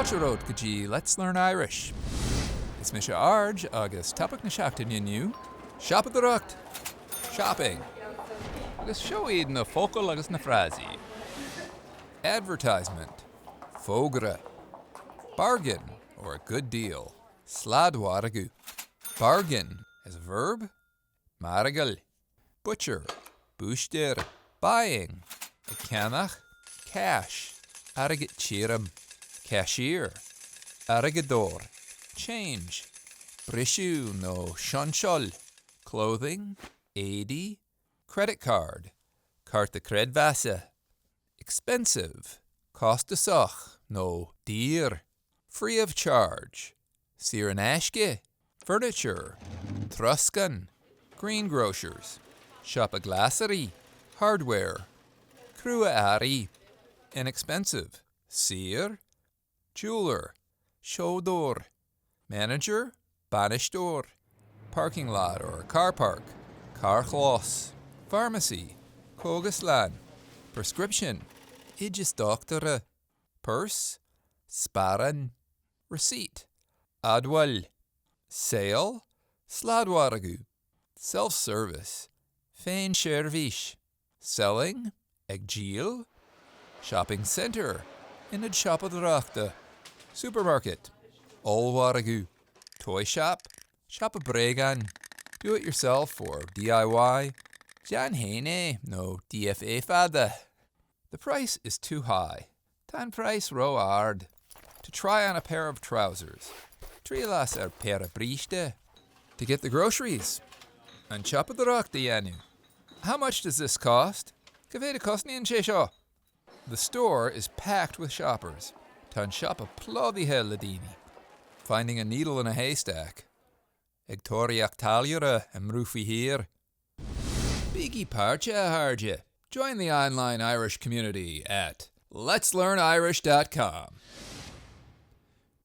Fáilte romhat go dtí Let's Learn Irish. Is mise Arj agus topaic na seachtaine inniu, siopadóireacht! Shopping! Agus seo iad na focail agus na frásaí. Advertisement, fógra. Bargain, or a good deal, sladmhargadh. Bargain, as a verb, margáil. Butcher, búistéir. Buying, ag ceannach. Cash, airgead tirim. Cashier, airgeadóir. Change, briseadh nó seinseáil. Clothing, éadaí. Credit card, cárta creidmheasa. Expensive, costasach nó daor. Free of charge, saor in aisce. Furniture, troscán. Greengrocers, siopa glasraí. Hardware, crua-earraí. Inexpensive, saor. Jeweller, seodóir. Manager, bainisteoir. Parking lot or car park, carrchlós. Pharmacy, cógaslann. Prescription, oideas dochtúra. Purse, sparán. Receipt, admháil. Sale, sladmhargadh. Self-service, féinseirbhís. Selling, ag díol. Shopping centre, ionad siopadóireachta. Supermarket, ollmhargadh. Toy shop, siopa bréagán. Do it yourself or DIY, déan féin é nó DFA fada. The price is too high, tá an praghas ró-ard. To try on a pair of trousers, triail as ar péire bríste. To get the groceries, an tsiopadóireacht a dhéanamh. How much does this cost? Cá mhéad a chosnaíonn sé seo? The store is packed with shoppers, tá an siopa plódaithe le daoine. Finding a needle in a haystack, ag tóraíocht táilliúra i mbrú faoi thír. Bígí páirteach, a chairde! Join the online Irish community at letslearnirish.com.